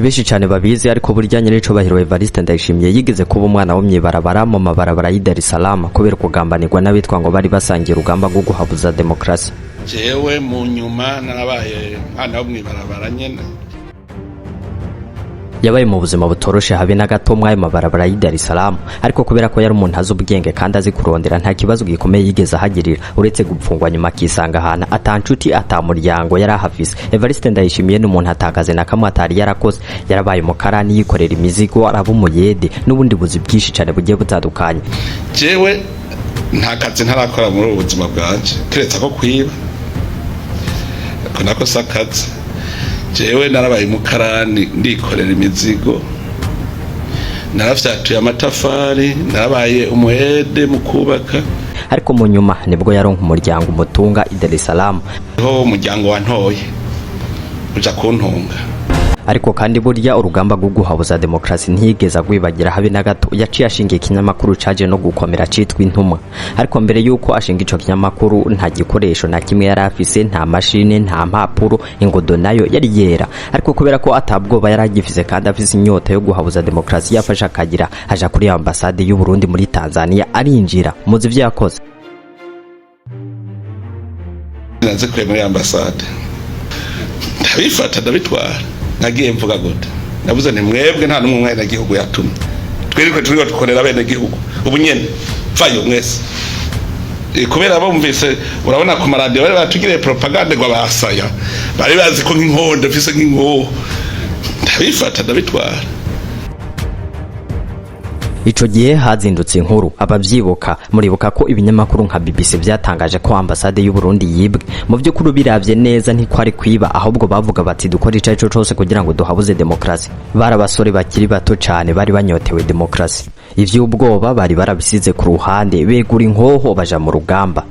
Si benshi cyane babizi, ariko burya nyiricubahiro Evariste Ndayishimiye yigeze kuba umwana wo mw'ibarabara, mu mabarabara y'i Dar es Salaam, kubera kugambanirwa n'abitwa ngo bari basangiye urugamba rwo guhabuza demokarasi. Jewe mu nyuma narabaye umwana wo mw'ibarabara nyene. Yabaye mu buzima butoroshe habe na gato mw'ayo mabarabara y'i Dar es Salaam, ariko kubera ko yari umuntu azi ubwenge kandi azi kurondera, nta kibazo gikomeye yigeze ahagirira, uretse gupfungwa nyuma akisanga ahantu ata nshuti, ata muryango yari ahafise. Evariste Ndayishimiye ni umuntu atakaze na kamwe atari yarakoze. Yarabaye umukarani, yikorera imizigo, araba umuyede n'ubundi buzi bwinshi cyane bugiye butandukanye. Jewe nta kazi ntarakora muri ubu buzima bwanje, keretse ko kwiba, ko nako si akazi. Jewe narabaye umukarani, ndikorera imizigo, narafyatuye amatafari, narabaye umuhede mu kubaka. Ariko mu nyuma nibwo yaronka umuryango umutunga i Dar es Salaam. Niho umuryango wantoye uja kuntunga. Ariko kandi burya urugamba rwo guhabuza demokarasi ntiyigeze agwibagira habe na gato. Yaciye ashinga ikinyamakuru caje no gukomera citwa Intumwa. Ariko mbere yuko ashinga ico kinyamakuru, nta gikoresho na kimwe yari afise, nta mashini, nta mpapuro, ingodo nayo yari yera. Ariko kubera ko atabwoba yari agifise kandi afise inyota yo guhabuza demokarasi, yafashe akagira aja kuri ambasade y'u Burundi muri Tanzania, arinjira. Muzi ivyo yakoze? Nazikuye muri ambasade, ndabifata, ndabitwara. Nagiye mvuga gute? Navuze nti: "Mwebwe nta n'umwe umwenegihugu yatumye, twiriko turiko dukorera abenegihugu ubu nyene, vayo mwese." Kubera bumvise, urabona, ku maradiyo bari batugiriye propagande ngo abasaya bari bazi ko nk'inkondo mfise, nk'inkoho, ndabifata, ndabitwara. Ico gihe hazindutse inkuru. Abavyibuka muribuka ko ibinyamakuru nka BBC vyatangaje ko ambasade y'u Burundi yibwe. Mu vy'ukuri biravye neza ntikwari kwiba, ahubwo bavuga bati: "Dukora ico arico cose kugira ngo duhabuze demokarasi." Bari abasore bakiri bato cane, bari banyotewe demokarasi. Ivy'ubwoba bari barabisize ku ruhande, begura inkoho baja mu rugamba.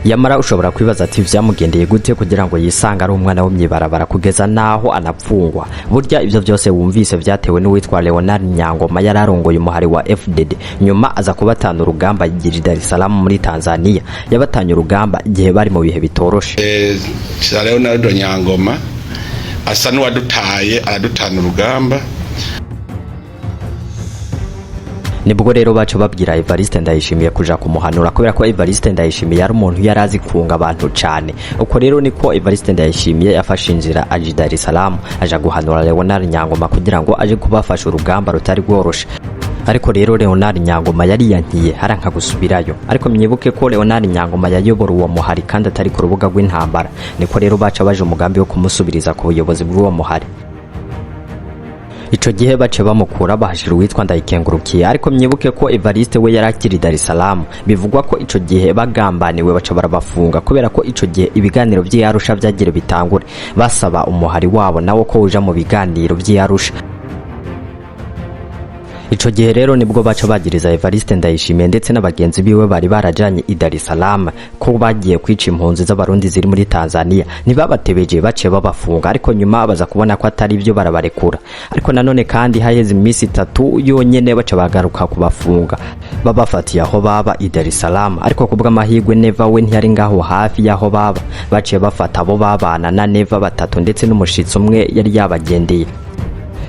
Yamara ushobora kwibaza ati: "Vyamugendeye gute kugira ngo yisange ari umwana wo mw'ibarabara kugeza naho anapfungwa?" Burya ivyo vyose wumvise vyatewe n'uwitwa Leonard Nyangoma, yari arongoye umuhari wa FDD. Nyuma aza kubatana urugamba, yigira i Dar es Salaam muri Tanzania. Yabatanye urugamba igihe bari mu bihe bitoroshe. Cha Leonardo Nyangoma asa n'uwadutaye, aradutana urugamba. Nibwo rero baca babwira Evariste Ndayishimiye kuja kumuhanura, kubera ko Evariste Ndayishimiye yari umuntu yari azi kunga abantu cane. Uko rero niko Evariste Ndayishimiye yafashe inzira aja i Dar es Salaam, aja guhanura Leonard Nyangoma kugira ngo aje kubafasha urugamba rutari rworoshe. Ariko rero Leonard Nyangoma yariyankiye, aranka gusubirayo. Ariko mwibuke ko Leonard Nyangoma yayobora uwo muhari kandi atari ku rubuga rw'intambara. Niko rero baca baje umugambi wo kumusubiriza ku buyobozi bw'uwo muhari. Ico gihe bace bamukura, bahashira uwitwa Ndayikengurukiye. Ariko mwibuke ko Evariste we yari akiri Dar es Salaam. Bivugwa ko ico gihe bagambaniwe, baca barabafunga, kubera ko ico gihe ibiganiro vy'i Arusha vyagire bitangure, basaba umuhari wabo nawo ko uja mu biganiro vy'i Arusha. Ico gihe rero nibwo baca bagiriza Evariste Ndayishimiye ndetse n'abagenzi biwe bari barajanye i Dar es Salaam ko bagiye kwica impunzi z'Abarundi ziri muri Tanzania. Ntibabatebeje, baciye babafunga, ariko nyuma baza kubona ko atari byo, barabarekura. Ariko nanone kandi haheze iminsi 3 yonyene, baca bagaruka kubafunga, babafatiye aho baba i Dar es Salaam. Ariko kubw'amahirwe Neva we ntiyari ngaho hafi y'aho baba. Baciye bafata abo babana na Neva batatu ndetse n'umushitsi umwe yari yabagendeye.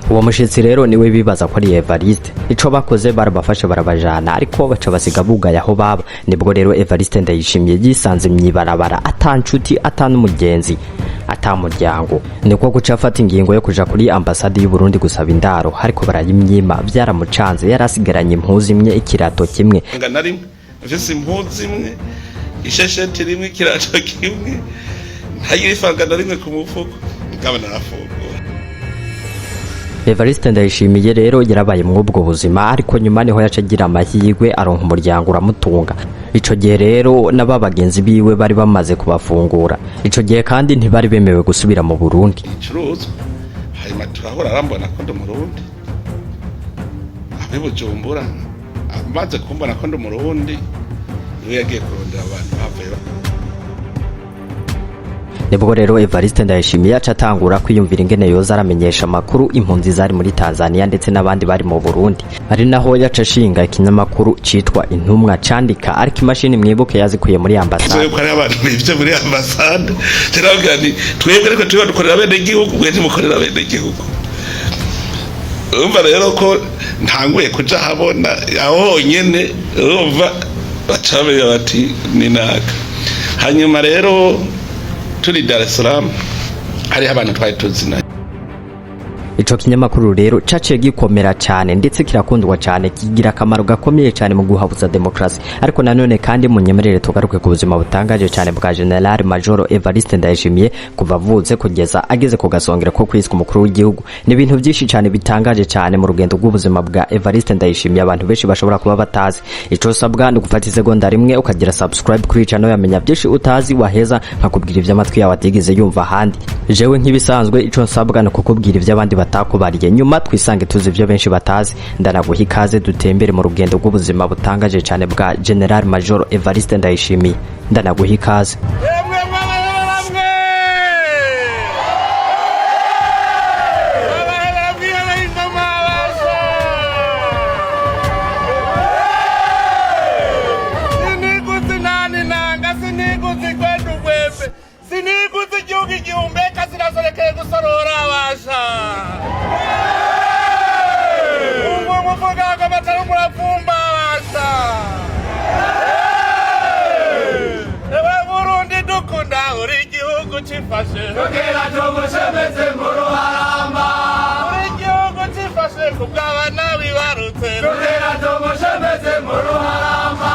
Uwo mushitsi rero niwe bibaza ko ari Evariste. Ico bakoze, barabafashe, barabajana, ariko baca basiga bugaye aho baba. Nibwo rero Evariste Ndayishimiye yisanze mw'ibarabara, ata nshuti, ata n'umugenzi, ata muryango. Niko guca afata ingingo yo kuja kuri ambasade y'u Burundi gusaba indaro, ariko barayimyima. Vyaramucanze. Yari asigaranye impuzu imwe, ikirato kimwe. Nga narimwe mfise impuzu imwe, ishesheti rimwe, ikirato kimwe, ntagira ifaranga na rimwe ku mufuko, mugabo narafungura. Evariste Ndayishimiye rero yarabaye muri ubwo buzima, ariko nyuma niho yaca agira amahirwe, aronka umuryango uramutunga. Ico gihe rero n'aba bagenzi biwe bari bamaze kubafungura. Ico gihe kandi ntibari bemewe gusubira mu Burundi. Ibicuruzwa, hanyuma turahura, arambona ko ndi Umurundi abi Bujumbura. Amaze kumbona ko ndi Umurundi, niwe yagiye kurondera abantu bavuye. Nibwo rero Evariste Ndayishimiye aca atangura kwiyumvira ingene yoza aramenyesha amakuru impunzi zari muri Tanzania ndetse n'abandi bari mu Burundi, ari naho yaca ashinga ikinyamakuru citwa Intumwa candika, ariko imashini mwibuke yazikuye muri ambasade. Yuko hariho abantu bivye muri ambasade, turabwira nti twebwe ariko turiho dukorera bene gihugu, mwe ntimukorera bene gihugu. Urumva rero ko ntanguye kuja habona aho honyene, urumva baca bamenya bati ni naka. Hanyuma rero turi Dar es Salaam hariho abantu twari tuzinanye. Ico kinyamakuru rero caciye gikomera cane ndetse kirakundwa cane, kigira akamaro gakomeye cane mu guhabuza demokrasi. Ariko nanone kandi munyemerere tugaruke ku buzima butangaje cane bwa General Major Evariste Ndayishimiye kuva avutse kugeza ageze ku gasongero ko kwiswa umukuru w'igihugu. Ni ibintu byinshi cane bitangaje cane mu rugendo rw'ubuzima bwa Evariste Ndayishimiye abantu benshi bashobora kuba batazi. Ico usabwa ni gufata isegonda rimwe ukagira subscribe kuri channel yamenya byinshi utazi, waheza nkakubwira ivy'amatwi yawe atigeze yumva ahandi. Jewe nk'ibisanzwe ico nsabwa ni ukukubwira ivy'abandi batakubariye, nyuma twisange tuzi ibyo benshi batazi. Ndanaguha ikaze dutembere mu rugendo rw'ubuzima butangaje cyane bwa General Major Evariste Ndayishimiye. Ndanaguha ikaze. Yemwe mwabaheberamwe, mwabaheberamwe ingoma basha, siniguzi nani nanga, siniguzi kwenda ugwembe, siniguzi igihugu igihumbeka, sinasorekeye gusorora basha. Umva umuvuga ngo batari umuravumba basha. Ewe Burundi dukunda, uri igihugu cifashe, Tugera tugushemeze mu ruharamba. Uri igihugu cifashe kubw'abana bibarutse. Tugera tugushemeze mu ruharamba.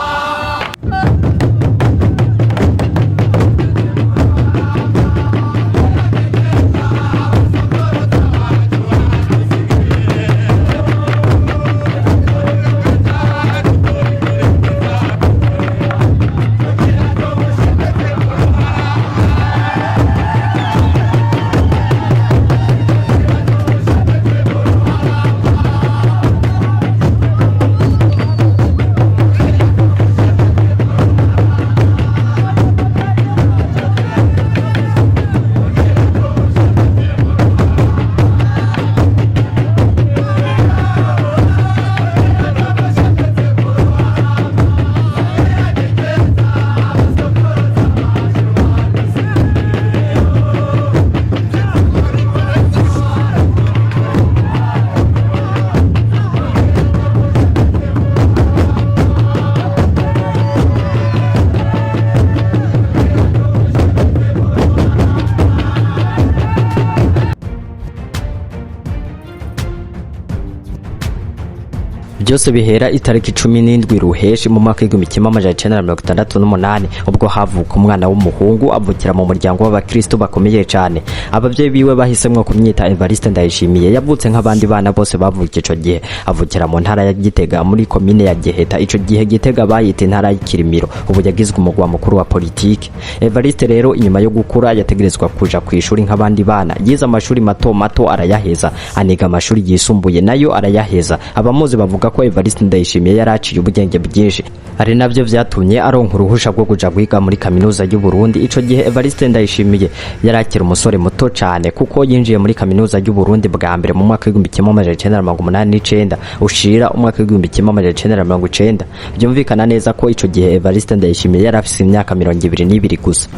Byose bihera itariki 17 Ruheshi mu mwaka w'1968, ubwo havuka umwana w'umuhungu, avukira mu muryango w'abakristo bakomeye cyane. Abavyeyi biwe bahisemwo kumwita Evariste Ndayishimiye. Yavutse nk'abandi bana bose bavukiye ico gihe, avukira mu ntara ya Gitega muri komine ya Giheta. Ico gihe Gitega bayita intara y'Ikirimiro, ubu yagizwe umugwa mukuru wa politike. Evariste rero inyuma yo gukura yategerezwa kuja ku ishuri nk'abandi bana. Yize amashuri mato mato arayaheza, aniga amashuri yisumbuye nayo arayaheza. Abamuzi bavuga ko Evariste Ndayishimiye yari aciye ubwenge bwinshi, ari navyo vyatumye aronka uruhusha rwo kuja kwiga muri kaminuza y'u Burundi. Ico gihe Evariste Ndayishimiye yari akiri umusore muto cane, kuko yinjiye muri kaminuza y'u Burundi bwa mbere mu mwaka w'1989 ushira umwaka w'1990. Byumvikana neza ko ico gihe Evariste Ndayishimiye yari afise imyaka 22 gusa.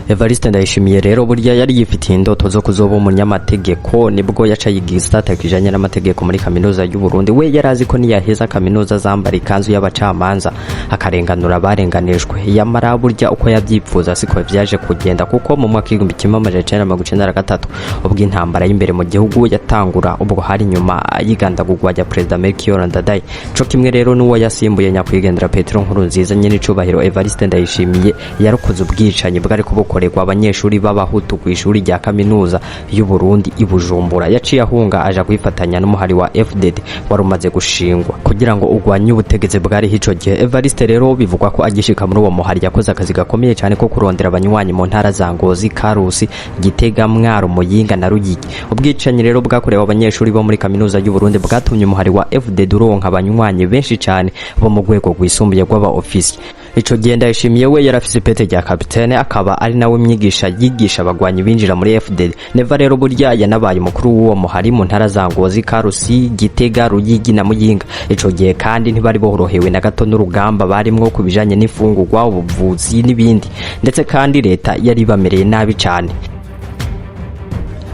Evariste Ndayishimiye rero burya yari yifitiye indoto zo kuzoba umunyamategeko. Nibwo yaca yiga igisata kijanye n'amategeko muri kaminuza y'u Burundi. We yari azi ko niyaheza kaminuza zambara ikanzu y'abacamanza akarenganura abarenganijwe. Yamara burya uko yavyipfuza siko vyaje kugenda, kuko mu mwaka w'1993 ubwo intambara y'imbere mu gihugu yatangura, ubwo hari nyuma y'igandagurwa rya Perezida Melchior Ndadaye co kimwe rero n'uwo yasimbuye nyakwigendera Petero Nkurunziza, nyene icubahiro Evariste Ndayishimiye yarokoze ubwicanyi bwari kubukorerwa. bukorerwa abanyeshuri b'abahutu ku ishuri rya kaminuza y'u Burundi i Bujumbura. Yaciye ahunga aja kwifatanya n'umuhari wa FDD wari umaze gushingwa kugira ngo ugwanye ubutegetsi bwariho ico gihe. Evariste rero bivugwa ko agishika muri uwo muhari yakoze akazi gakomeye cyane ko kurondera abanywanyi mu ntara za Ngozi, Karusi, Gitega, Mwaro, Muyinga na Ruyigi. Ubwicanyi rero bwakorewe abanyeshuri bo muri kaminuza y'u Burundi bwatumye umuhari wa FDD uronka abanywanyi benshi cyane bo mu rwego rwisumbuye rw'aba ofisiye. Ico gihe Ndayishimiye we yarafise ipete rya kapitene, akaba ari nawe mwigisha yigisha abagwanyi binjira muri FDD. Neva rero burya yanabaye umukuru w'uwo muhari mu ntara za Ngozi, Karusi, Gitega, Ruyigi na Muyinga. Ico gihe kandi ntibari borohewe na gato n'urugamba barimwo ku bijanye n'imfungurwa, ubuvuzi n'ibindi, ndetse kandi leta yari ibamereye nabi cane.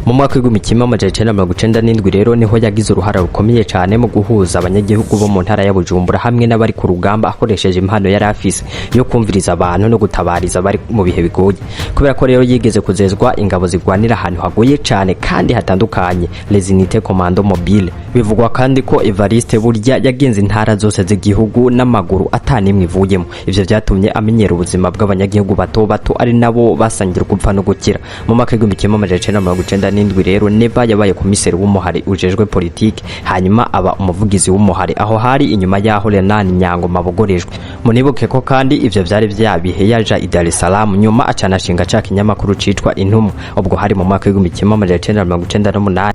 Mu mwaka w'1997 rero niho yagize uruhara rukomeye cyane mu guhuza abanyagihugu bo mu ntara ya Bujumbura hamwe n'abari ku rugamba, akoresheje impano yari afise yo kumviriza abantu no gutabariza abari mu bihe bigoye. Kubera ko rero yigeze kuzezwa ingabo zigwanira ahantu hagoye cyane kandi hatandukanye, les unités commando mobile. Bivugwa kandi ko Evariste burya yagenze intara zose z'igihugu n'amaguru atanimwe ivuyemo. Ivyo vyatumye amenyera ubuzima bw'abanyagihugu bato bato, ari nabo basangira gupfa no gukira. Mu mwaka w'1997 rero Neva yabaye komiseri w'umuhari ujejwe politike, hanyuma aba umuvugizi w'umuhari. Aho hari inyuma yaho Renan Nyangoma abogorejwe. Munibuke ko kandi ivyo vyari vya bihe yaja i Dar es Salaam, nyuma acanashinga ca kinyamakuru citwa Intumwa. Ubwo hari mu mwaka w'1998.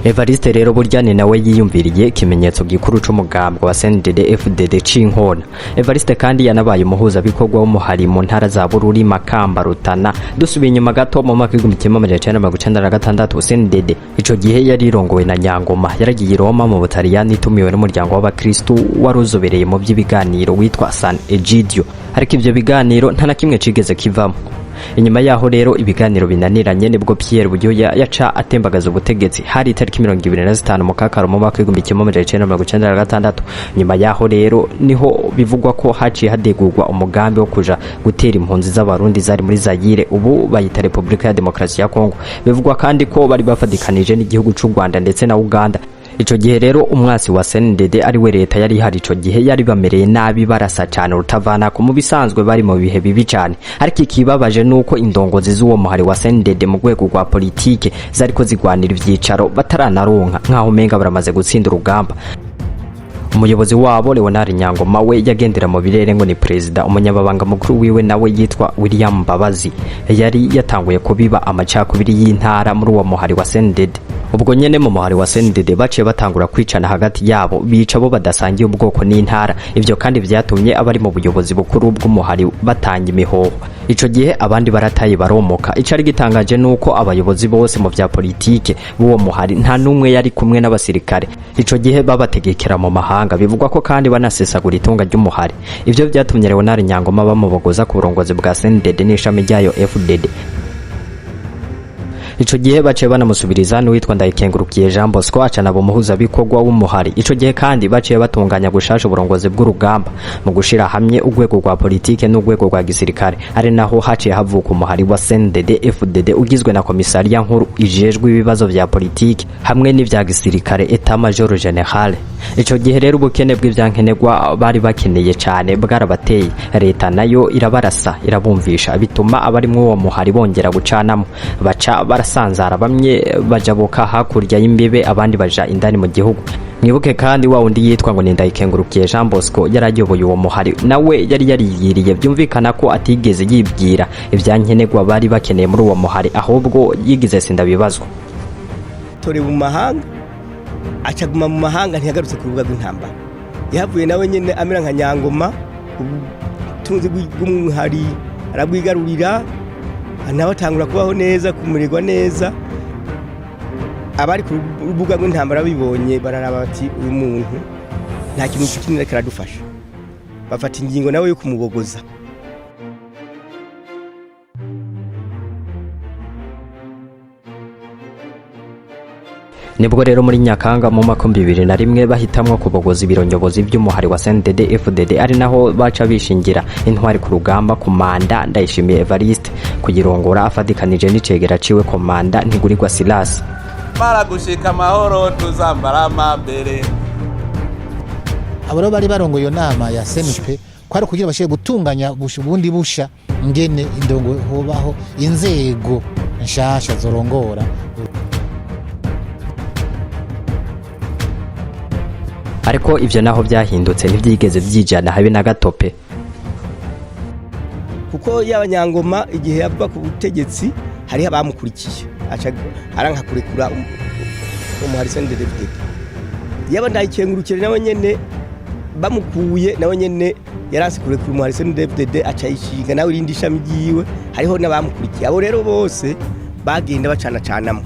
Evariste rero burya ni nawe yiyumviriye ikimenyetso gikuru c'umugambwe wa CNDD FDD c'inkona. Evariste kandi yanabaye umuhuzabikorwa w'umuhari mu ntara za Bururi, Makamba, Rutana. Dusubiye inyuma gato, mu mwaka w'1996, CNDD ico gihe yari irongowe na Nyangoma yaragiye i Roma mu Butaliyani, itumiwe n'umuryango w'abakristu wari uzobereye mu by'ibiganiro witwa San Egidio, ariko ivyo biganiro nta na kimwe cigeze kivamo. Inyuma yaho rero ibiganiro binaniranye, nibwo Pierre Buyoya yaca atembagaza ubutegetsi. Hari itariki 25 Mukakaro mu mwaka w'1996. Nyuma yaho rero niho bivugwa ko haciye hadegurwa umugambi wo kuja gutera impunzi z'abarundi zari muri Zaire, ubu bayita Repubulika ya Demokarasi ya Kongo. Bivugwa kandi ko bari bafatikanije n'igihugu c'u Rwanda ndetse na Uganda. Ico gihe rero umwasi wa CNDD ari we leta yari ihari ico gihe yari bamereye nabi, barasa cane urutavanako. Mu bisanzwe bari mu bihe bibi cane, ariko ikibabaje nuko indongozi z'uwo muhari wa CNDD mu rwego rwa politike zariko zigwanira ivyicaro bataranaronka, nkaho umenga baramaze gutsinda urugamba. Umuyobozi wabo Leonard Nyangoma we yagendera mu birere ngo ni perezida. Umunyamabanga mukuru wiwe nawe yitwa William Mbabazi yari yatanguye kubiba amacakubiri y'intara muri uwo muhari wa CNDD. Ubwo nyene mu muhari wa CNDD baciye batangura kwicana hagati yabo, bica bo badasangiye ubwoko n'intara. Ivyo kandi vyatumye abari mu buyobozi bukuru bw'umuhari batanga imihoho. Ico gihe abandi barataye baromoka. Icari gitangaje nuko abayobozi bose mu vya politike b'uwo muhari nta n'umwe yari kumwe n'abasirikare ico gihe babategekera mu mahanga. Bivugwa ko kandi banasesagura itunga ry'umuhari. Ivyo vyatumye Leonard Nyangoma bamubogoza ku burongozi bwa CNDD n'ishami ryayo FDD. Ico gihe baciye banamusubiriza n'uwitwa Ndayikengurukiye Jean Bosco, acanaba umuhuzabikorwa w'umuhari. Ico gihe kandi baciye batunganya gushasha uburongozi bw'urugamba mu gushira hamwe urwego rwa politike n'urwego rwa gisirikare, ari naho haciye havuka umuhari wa CNDD FDD ugizwe na komisariya nkuru ijejwe ibibazo vya politike hamwe n'ivya gisirikare, Etat Major General. Ico gihe rero ubukene bw'ivyankenerwa bari bakeneye cane bwarabateye, leta nayo irabarasa irabumvisha, bituma abari muri uwo muhari bongera gucanamo, baca barasanzara, bamwe bajabuka hakurya y'imbibe, abandi baja indani mu gihugu. Mwibuke kandi wa wundi yitwa ngo ni Ndayikengurukiye Jean Bosco yarayoboye uwo muhari, nawe yari yariyiriye. Byumvikana ko atigeze yibwira ivyankenerwa bari bakeneye muri uwo muhari, ahubwo yigize sindabibazwa. Torewe mu mahanga, acaguma mu mahanga, ntiyagarutse ku rubuga rw'intambara. Yahavuye nawe nyene amera nka Nyangoma, ubutunzi bw'umuhari arabwigarurira, nawe atangura kubaho neza, kumererwa neza. Abari ku rubuga rw'intambara bibonye bararaba bati: "Uyu muntu nta kintu kinini ariko aradufasha." Bafata ingingo nawe yo kumubogoza. Nibwo rero muri Nyakanga mu mwaka 2001 bahitamwo kubogoza ibiro nyobozi by'umuhari wa CNDD FDD, ari naho baca bishingira intwari ku rugamba komanda Ndayishimiye Evariste kugirongora, afatikanije n'icegera ciwe komanda Ntigurirwa Silas. Mara gushika amahoro tuzambara amambere. Abo rero bari barongoye iyo nama ya CNP, kwari kugira bashobore gutunganya bundi busha ngene indongo hobaho inzego nshasha zorongora. Ariko ivyo naho byahindutse, ntivyigeze vyijana habe na gatope. Kuko y'abanyangoma igihe yava ku butegetsi hariho abamukurikiye, aca aranka kurekura umuhari CNDD-FDD. Yaba Ndayikengurukire nawe nyene bamukuye, nawe nyene yaranse kurekura umuhari CNDD-FDD, aca yishinga nawe irindi shami ryiwe. Hariho n'abamukurikiye, abo rero bose bagenda bacana canamwo.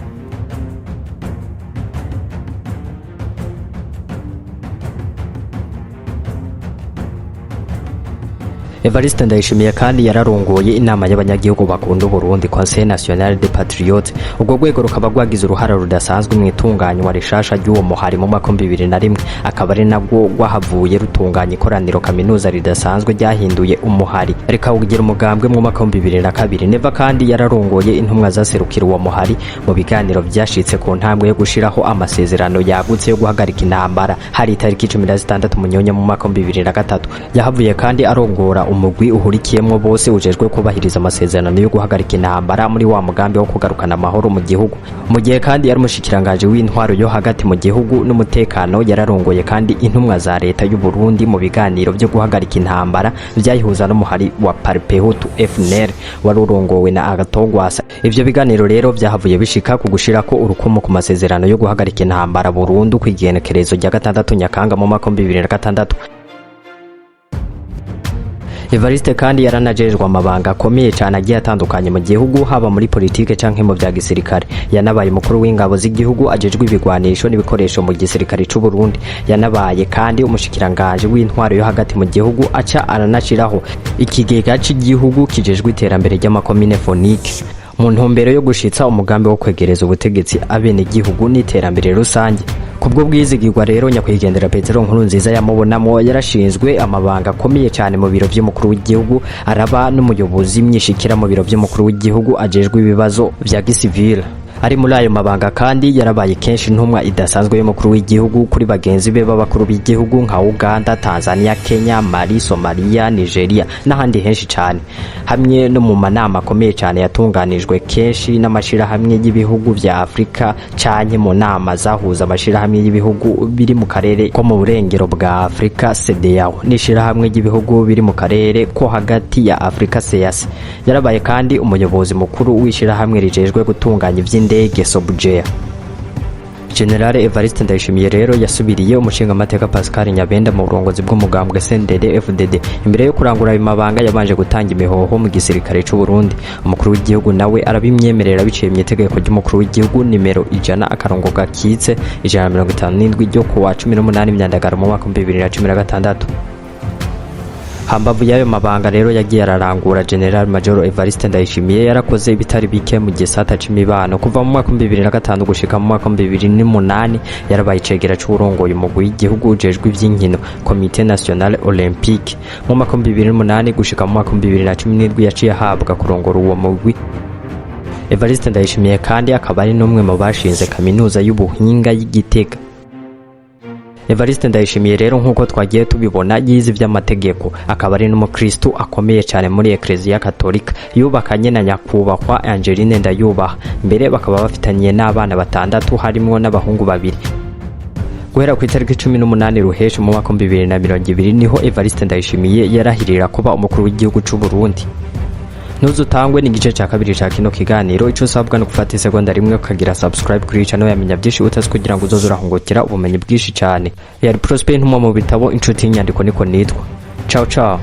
Evariste Ndayishimiye kandi yararongoye inama y'abanyagihugu bakunda Uburundi, Conseil National des Patriotes. Ubwo rwego rukaba rwagize uruhara rudasanzwe mu itunganywa rishasha ry'uwo muhari mu mwaka 2001, akaba ari nabwo rwahavuye rutunganya ikoraniro kaminuza ridasanzwe ryahinduye umuhari rikawugira umugambwe mu mwaka 2002. Neva kandi yararongoye intumwa zaserukira uwo muhari mu biganiro vyashitse ku ntambwe yo gushiraho amasezerano yagutse yo guhagarika intambara, hari itariki 16 Munyonyo mu mwaka 2003. Yahavuye kandi arongora umugwi uhurikiyemwo bose ujejwe kubahiriza amasezerano yo guhagarika intambara muri wa mugambi wo kugarukana amahoro mu gihugu. Mu gihe kandi yari umushikiranganji w'intwaro yo hagati mu gihugu n'umutekano, yararongoye kandi intumwa za leta y'u Burundi mu biganiro byo guhagarika intambara vyayihuza n'umuhari wa Parpehutu FNL wari urongowe na Agathon Rwasa. Ivyo biganiro rero vyahavuye bishika ku gushirako urukumu ku masezerano yo guhagarika intambara burundu kw'igenekerezo rya 6 Nyakanga mu mwaka 2006. Evariste kandi yaranajejwe amabanga akomeye cyane agiye atandukanye mu gihugu, haba muri politike canke mu vya gisirikare. Yanabaye umukuru w'ingabo z'igihugu ajejwe ibigwanisho n'ibikoresho mu gisirikare c'u Burundi. Yanabaye kandi umushikiranganje w'intwaro yo hagati mu gihugu, aca aranashiraho ikigega c'igihugu kijejwe iterambere ry'amakomine, FONIC, mu ntumbero yo gushitsa umugambi wo kwegereza ubutegetsi abenegihugu n'iterambere rusange. Kubwo bwizigirwa rero nyakwigendera Petero Nkurunziza yamubonamo, yarashinzwe amabanga akomeye cyane mu biro by'umukuru w'igihugu, araba n'umuyobozi mwishikira mu biro by'umukuru w'igihugu ajejwe ibibazo vya gisivile. Ari muri ayo mabanga kandi yarabaye kenshi intumwa idasanzwe y'umukuru w'igihugu kuri bagenzi be b'abakuru b'igihugu nka Uganda, Tanzania, Kenya, Mali, Somalia, Nigeria n'ahandi henshi cyane, hamwe no mu manama akomeye cyane yatunganijwe kenshi n'amashirahamwe y'ibihugu vya Afurika canke mu nama zahuza amashirahamwe y'ibihugu biri mu karere ko mu burengero bwa Afurika, CEDEAO, n'ishirahamwe ry'ibihugu biri mu karere ko hagati ya Afurika, CEEAC. Yarabaye kandi umuyobozi mukuru w'ishirahamwe rijejwe gutunganya ivy'indege, SOBUGEA. General Evariste Ndayishimiye rero yasubiriye umushingamateka Pascal Nyabenda mu burongozi bw'umugambwe CNDD FDD. Imbere yo kurangura ayo mabanga yabanje gutanga imihoho mu gisirikare c'u Burundi. Umukuru w'igihugu nawe arabimyemerera biciye mu itegeko ry'umukuru w'igihugu nimero 100-157 ryo kuwa 18 Myandagaro mu mwaka 2016. Hambavu y'ayo mabanga rero yagiye ararangura, General Major Evariste Ndayishimiye yarakoze ibitari bike mu gisata c'imibano. Kuva mu mwaka 2005 gushika mu mwaka 2008 yarabaye icegera c'uwurongoye umugwi w'igihugu ujejwe ivy'inkino, Comité National Olympique. Mu mwaka 2008 gushika mu mwaka 2017 yaciye ahabwa kurongora uwo mugwi. Evariste Ndayishimiye kandi akaba ari n'umwe mu bashinze kaminuza y'ubuhinga y'Igitega. Evariste Ndayishimiye rero, nk'uko twagiye tubibona, yize ivy'amategeko, akaba ari n'umukristu akomeye cyane muri Ekleziya Katolika. Yubakanye na nyakubahwa Angeline Ndayubaha, mbere bakaba bafitaniye n'abana batandatu harimwo n'abahungu babiri. Guhera ku itariki 18 Ruheshi mu mwaka 2020 niho Evariste Ndayishimiye yarahirira kuba umukuru w'igihugu c'u Burundi. Ntuzutangwe n'igice cya kabiri ca kino kiganiro. Ico usabwa no gufata isegonda rimwe ukagira subscribe kuri channel ya Menya Byinshi Utazi, kugira ngo uzoze urahungukira ubumenyi bwinshi cyane. Yari Prosper Ntumwa mu bitabo, inshuti y'inyandiko niko nitwa. Ciao ciao.